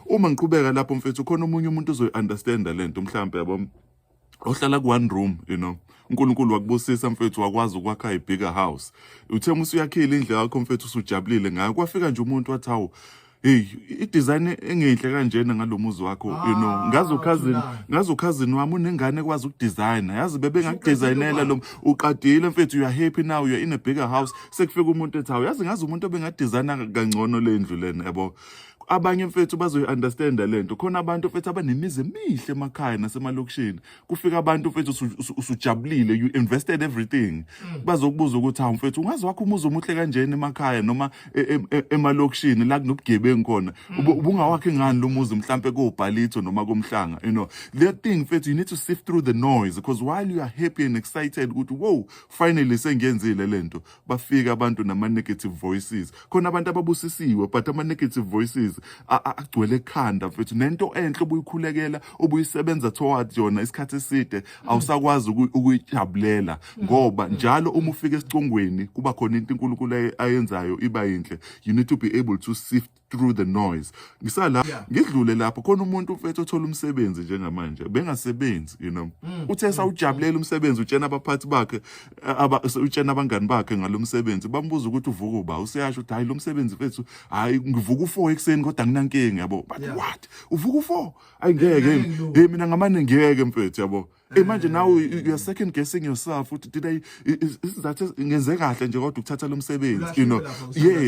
Uma ngiqhubeka lapho, mfethu, khona omunye umuntu ozoyi-understanda lento, mhlambe, yabo, ohlala ku-one room. UNkulunkulu wakubusisa, mfethu, wakwazi ukwakha i-bigger house. Uthe uma usuyakhile indlu yakho, mfethu, usujabulile ngayo, kwafika nje umuntu wathi, "Hawu, hey, i-design engenhle kanjena ngalo muzi wakho." Ngazi ucousin, Thulani. Ngazi ucousin wami unengane ekwazi ukudesigna, yazi, bebengakudesignela lo. Uqadile, mfethu, you are happy now, you are in a bigger house. Sekufika umuntu ethi, "Hawu, yazi, ngazi umuntu obengadesigna kangcono le ndlu lena," yabo. Abanye, mfethu, bazoyi-understanda lento. Khona abantu, mfethu, abanemizi emihle emakhaya nasemalokishini. Kufika abantu, mfethu, usujabulile, you invested everything, bazokubuza ukuthi, "Hawu, mfethu, ungazi wakho umuzi omuhle kanjena emakhaya noma emalokishini la kunobugebengu khona, ubungawakhi ngani lo muzi mhlampe koBallito noma koMhlanga?" That thing, mfethu, you need to sift through the noise, because while you are happy and excited ukuthi, "Wow, finally sengiyenzile lento," bafika abantu nama-negative voices. Khona abantu ababusisiwe, but ama-negative voices agcwele ekhanda, mfethu, nento enhle obuyikhulekela, obuyisebenza towards yona isikhathi eside, awusakwazi ukuyijabulela, ngoba njalo uma ufika esicongweni kuba khona into uNkulunkulu ayenzayo iba yinhle. You need to be able to sift through the noise. Ngisala ngidlule lapho, khona umuntu, mfethu, othola umsebenzi njengamanje, bengasebenzi. Uthe sawujabulela umsebenzi, utshena abaphathi bakhe, utshena abangani bakhe ngalomsebenzi. Bambuza ukuthi uvuka uba, useyasho ukuthi, "Hayi, lo msebenzi, mfethu, hayi, ngivuka u4 ekuseni, kodwa anginankinga," yabo. But "What, uvuka u4? Ayi, ngeke." Ngeke. Hey, mina ngamane ngiyeke, mfethu, yabo. Eh, manje now you are second guessing yourself ukuthi did I, isizathu ngenze kahle nje kodwa ukuthatha lo msebenzi? Ulahleke lapha. Yeah.